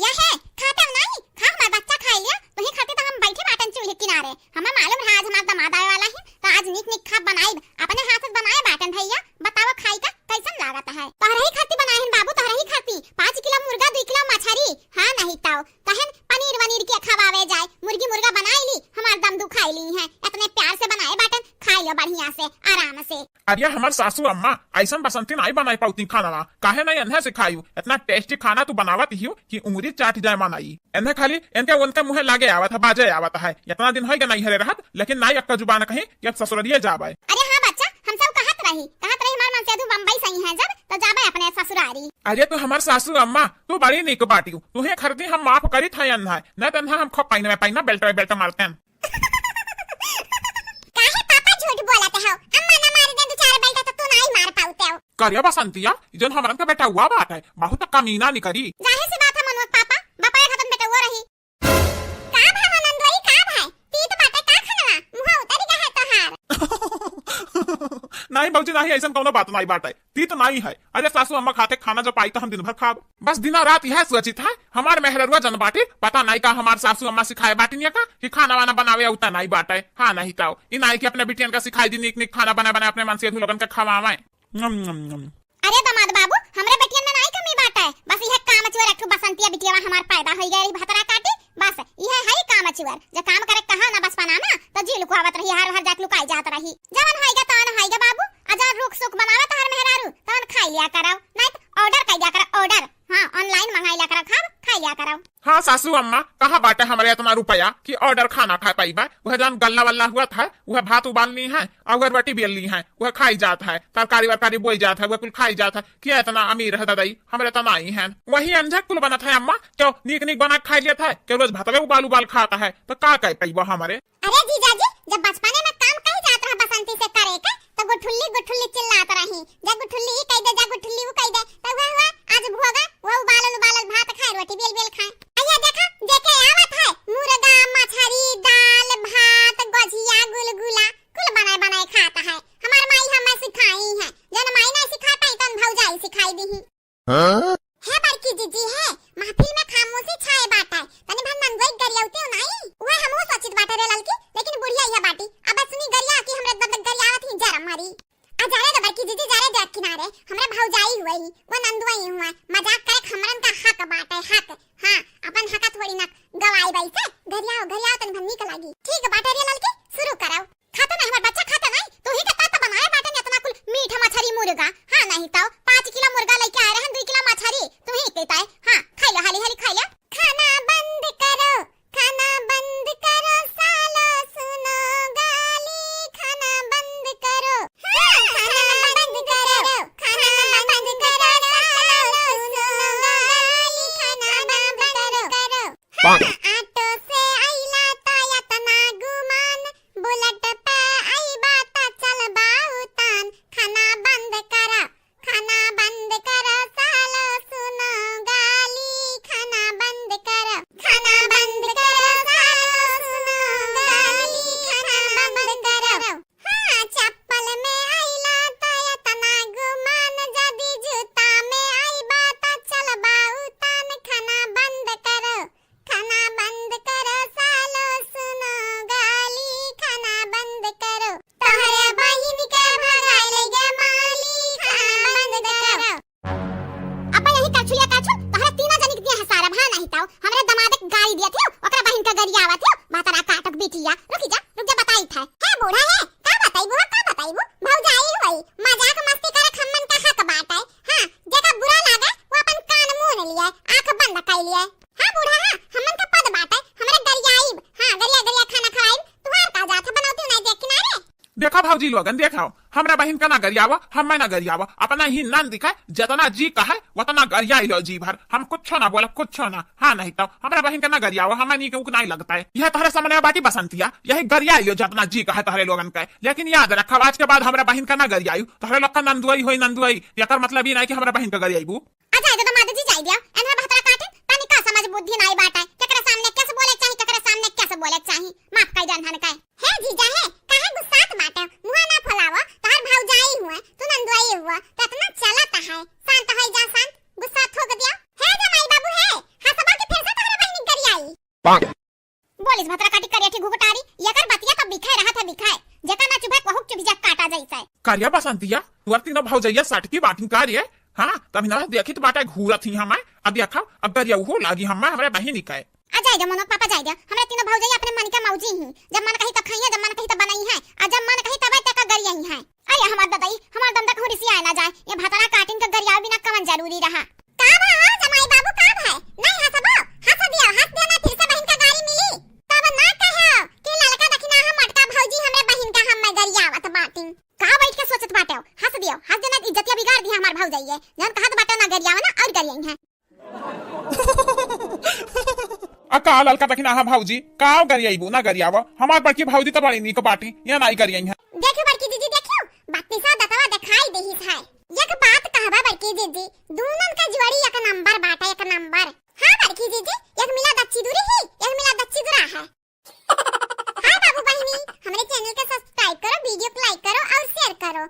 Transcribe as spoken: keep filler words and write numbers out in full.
क्या है, खाते हो नहीं? खा, हमार बच्चा खाई लिया, तुही खातिर तो हम बैठे बाटन चूल्हे किनारे। हमें मालूम रहा आज हमार दामाद आवे वाला है, तो आज नीक नीक खा बनाइब, अपने हाथ से बनाए बाटन भैया। बताओ खाई का कैसन लागत है? तोहरे ही खातिर बनाए हैं बाबू, तोहरे ही खातिर। पाँच किलो मुर्गा, दो किलो मछरी, हाँ नहीं तो कहन पनीर वनीर के खवावे जाए, मुर्गी मुर्गा बनाई ली, हमार दम दुखाई ली है, इतने प्यार से बनाए बाटन, खाई लो बढ़िया से, आराम से। अरे हमार सासू अम्मा, ऐसन बसंती नाई बनाई पाउती खाना, काहे नाई अन्हे सिखायू? इतना tasty खाना तू बनावत हियो कि उंगली चाट जाए मानाई। इन्हें खाली इनके उनके मुँहे लागे आवत है, बाजे आवत है। इतना दिन होइगा नैहरे रहत, लेकिन नाई अक्का जुबान कहीं कि अब ससुररिये जाबे। अरे हाँ बच्चा, हम सब कहत रही, कहत रही हमार मनसेधू बम्बई सही है जब, तो जाबे अपने ससुरारी। अरे तू हमार सासू अम्मा, तू बड़ी नीक बाटियो, तुहे खरदी हम माफ करित है अन्हा, न तो अन्हा हम खूब पैना में पैना, बेल्ट में बेल्ट मारते हैं। काहे पापा झूठ बोलत हो? अम्मा ना मार दे दो चार बेल्ट तो तू नाई मार पाउते हो। करिया बसंतिया, ई जौन हमरन का बेटउआ बाटे, बहुत कमीना निकरी। जाहिर सी बात है मनुआ के पापा, बापा एक हतन बेटउआ रही। का भा हो नंदोई, का भा? तीत बाटे का खनवा? मुहा उतरी का है तोहार? नाहीं भौजी, नाहीं, ऐसन कौनो बात नाहीं बाटे। तीत नाहीं है। अरे सासू अम्मा खाते खाना जो पाई तो हम दिन भर खाब। बस दिना रात यह सोचित है, हमार मेहररुआ जन बाटी, पता नाहीं का हमार सासू अम्मा सिखाए बाटिन या का कि खाना वाना बनावे उतना नाहीं बाटे। हाँ नाहीं तो, ई नाहीं कि अपने बिटियन का सिखाई दी नीक नीक खाना बना बना अपने मनसेधू लोगन का खवावे। नम, नम, नम। अरे दामाद बाबू, हमरे बेटियन में नाई कमी बाटे, बस यह काम चोर एक ठो बसंतिया बिटिया हमार पैदा होई गई रही भतरा काटी, बस यह है काम चोर। जे काम करे कहा ना बचपना में, तो जी लुकावत रही, हर हर जात लुकाई जात रही। जवन होइगा तवन होइगा बाबू, आ जवन रुख सुख बनावे तहर मेहरारू, तवन खाई लिया करो, नाई तो order कर दिया करो, order। हाँ, online मंगाई लिया करो, खाब, खाई लिया करो। हाँ सासू अम्मा, कहाँ बाटे हमरे इतना रुपया कि order खाना खा पाइबा? वह जौन गल्ला वल्ला हुआ था, वह भात उबालनी है और वह रोटी बेलनी है, वह खाई जात है, तरकारी वरकारी बोई जात है, वह कुल खाई जात है। क्या इतना अमीर है ददाई? हमरे तो नाई है। वही अंझक कुल बनत है अम्मा, क्यों नीक नीक बना के खाई लेत है, क्यों रोज भातवे उबाल उबाल खात है, तो का कह पाइबा हमरे? अरे जीजा जी, जब बचपने में काम कही जात रहा बसंती से करे के, तो गुठुल्ली गुठुल्ली चिल्लात रही, "जा गुठुल्ली ई कह दे, जा गुठुल्ली ऊ कह दे", तो वह हुआ आज भोगा, वह उबालल उबालल भात खाए, रोटी बेल बेल खाए। अइया देखा, जेके आवत है मुर्गा, मछरी, दाल, भात, गोझिया, गुलगुला, कुल बनाए बनाए खात है। हमार माई हमें सिखाई है, जन माई नहीं सिखा पाई, तन भौजाई सिखाई दी। हाँ? हे बड़की जीजी हे, महफिल में खामोशी छाए बाटे, तनी भर नंदोई गरियाउते हो नाई? उहे हमहू सोचित बाटे रे ललकी, लेकिन बुढ़िया इहे बाटी। अब सुनी गरिया कि हमरे बदले गरियावत ही जरम मरी। आ जा रे बड़की जीजी, जा रे देख किनारे, हमरे भौजाई हुए ही, वो नंदोई हुए, मजाक करे हमरन का हक बाटे, हक। हाँ, अपन हक थोड़ी ना गवाई बाई से, गरियाओ, गरियाओ तनी भर नीक लागी। ठीक बाटे रे ललकी, शुरू करो। खाता नहीं हमार बच्चा, खाता नहीं। तू ही के तात बनाए बाटे ने इतना कुल मीठ मछरी मुर्गा। हाँ नहीं तो पाँच किलो मुर्गा लेके आए रहन, दो किलो मछरी। तू ही के ताए। हाँ, खाई लो, हाली हाली खाई लो। खाना बंद करो, खाना बंद करो, सालो सुनो गाली, खाना बंद करो। हाँ, खाना बंद करो, खाना बंद करो, सालो सुनो गाली, खाना बंद करो। हाँ, ऑटो से अइला त यतना गुमान, बुलेट पे अइबा त चलबा उतान। खाना बंद करा, खाना बंद करा, सालो सुनो गाली, खाना बंद करा, खाना बंद करा, सालो सुनो गाली, खाना बंद करा। हाँ, चप्पल में अइला त यतना गुमान, जदी जूता में अइबा त चलबा उतान। खाना बंद करो, खाना बंद करो, सालो सुनो गाली, खाना बंद करो। तोहरे बहिन के भगाए ले गे माली, खाना बंद करो। अब यही करछुलिया करछुल, तोहरे तीनों जनी के दिया है सारा, भा नहीं ताऊ। हमरे दमाद के गाली दिया थे, ओकरा बहिन के गरियावा थे, भातरा काटक बिटिया। रुकी जा, रुक जा, बताई था। हे बूढ़ा हे, का बताइबू, का बताइबू? भौजाई होई, मजाक मस्ती करे खम्मन का हक बाटे। हाँ, जेका बुरा लागे, वो अपन कान मून लिए, आँख बंद कर लिए। हाँ बूढ़ा, हाँ, हमन का पद बाटे, हमरे गरियाइब, हाँ, गरिया गरिया खाना खवाइब, तुहार का जात है बनौती नहीं देख किनारे। देखा भौजी लोगन, देखा, हमरा बहिन का ना गरियावा, हमें ना गरियावा, अपना ही नान दिखाए, जतना जी कहे, वतना गरियाई लो जी भर, हम कुछो ना बोला, कुछो ना, हाँ नहीं तो, हमरा बहिन का ना गरियावा, हमें नी के उक नहीं लगता है। यह तोहरे सामने बाटी बसंतिया, यही गरियाई लो जतना जी कहे तोहरे लोगन का, लेकिन याद रखा, आज के बाद हमरा बहिन का ना गरियाई, तोहरे लोग का नंदुआई होई नंदुआई, एकर मतलब ई नहीं कि हमरा बहिन का गरियाईबू। आ जाए दे दमाद जी, जाए दिया। एनहर भतरा काटे, तनी का समझ बुद्धि नाई बाटे। केकरे सामने कैसे बोले चाही, केकरे सामने कैसे बोले चाही। माफ कर दे एनहन के। हे जीजा हे, काहे गुस्सात बाटे? मुँह ना फुलावा, तोहर भौजाई हुए, तू नंदुआई हुआ, तो इतना चलत है। शांत होई जा, शांत, गुस्सा थूक दिया। हे जमाई बाबू हे, हंसबा के फिर बोलिस भतरा काटी करिया ठी घुघुटारी, एकर बतिया तो बिखाए रहत है बिखाए, जेकर ना चुभे कोहुक चुभिया काटा जैसे। करिया बसंतिया, तुअर तीनों भौजैया सटकी बाटिन का रे? हाँ, तब हिना देखित बाटे घूरत ही हमें, अब देखा, अब गरिया उहो लागी हमें, हमरे बहिनी के। आ जाए दे मनोज पापा, जाए दे, हमरे तीनों भौजैया अपने मन के मौजी ही, जब मन कही तब खाई है, जब मन कही तब बनाई है, आ जब मन कही तब तक गरिया ही है। अरे हमार ददाई, हमार दंदा कहूँ रिसिया ना जाए, ये भतरा काटिन के गरिया बिना कवन जरूरी रहा। का भा हो जमाई बाबू, का भा? नहीं हंसबो? हंस दियो, हंस दियो ना, फिर से बहिन का गारी मिली। तब ना कहो कि ललका दखिना हम मटका भौजी हमरे बहिन का हम में गरियावत बाटिन। का बैठ के सोचत बाटे हो? हंस दियो, हंस देना, इज्जतिया बिगाड़ दिया हमार भौजाई है। जन कहत बाटे ना गरियावा ना, और गरियाई है। आ का ललका दखिना हा भौजी, का गरियाईबू ना गरियावा? हमार बड़की भौजी तो बड़ी नीक बाटी, ये नाई गरियाई है। देखियो बड़की जीजी, देखियो, बत्तीसा दतवा दिखाई देहिस है। एक बात कहबा बड़की जीजी, दूनन का जोड़ी एक नंबर बाटे, एक नंबर। हाँ बड़की जीजी, एक मिला दच्ची दूरी ही, एक मिला दच्ची दुरा है। हाँ बाबू बहिनी, हमरे channel के subscribe करो, video को like करो और share करो।